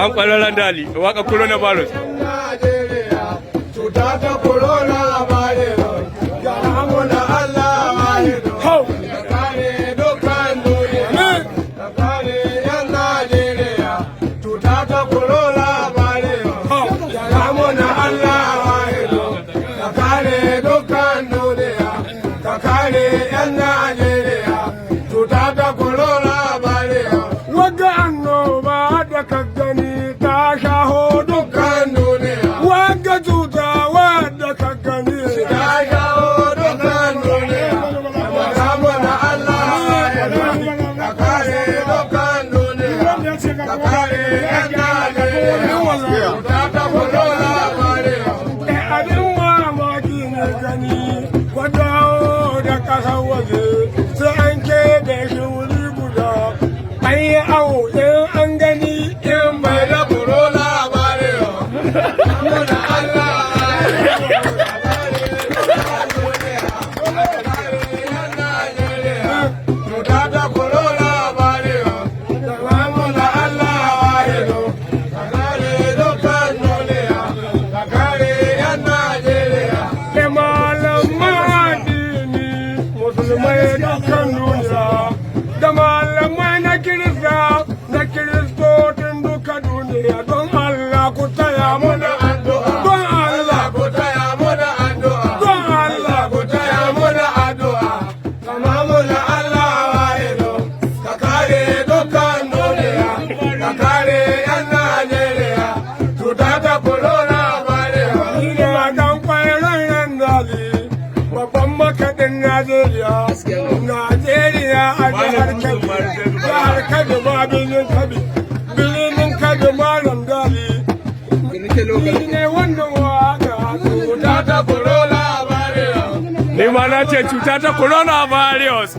Dan kwallon dali, waka coronavirus. Najeriya, cuta ta corona virus, muna Allah wahido, ka kare dukkan duniya, ka kare 'yan Najeriya, cuta ta corona virus, muna Allah wahido, ka kare dukkan duniya, ka kare 'yan Najeriya, cuta ta corona virus. Wagga annoba da ka gani ta shaho dukkan duniya. Wagga cuta wadda ka gani ta shawo dukkan duniya. Muna Allah ka kare dukkan duniya, ka kare 'yan Najeriya, cuta ta corona virus. Abin mamaki ne gani kwadawo da kasar waje, sai an keɓe shi wuri guda, an yi awo, in an gani in bai bai da corona virus. Muna Allah ka kare dukkan duniya, ka kare 'yan Najeriya, cuta ta corona virus. Muna Allah wahido, ka kare dukkan duniya, ka kare 'yan Najeriya. Da malaman addini musulmai dukkan duniya, da malamai na Kirista, na Kiristocin duka duniya, don Allah ku taya muna addu'a. Don Allah. Ku taya muna addu'a. Don Allah. Ku taya muna addu'a. Kama muna Allah wahido, ka kare dukkan duniya, ka kare 'yan Najeriya, cuta ta corona virus. Ni ne dan kwairon Randali, babban makaɗin Najeriya. Najeriya a jihar Kebbi, jihar Kebbi ma birnin Kebbi, birnin Kebbi ma Randali. Ni ne wannan waka. Cuta ta corona virus. Ni ma na ce cuta ta coronavirus.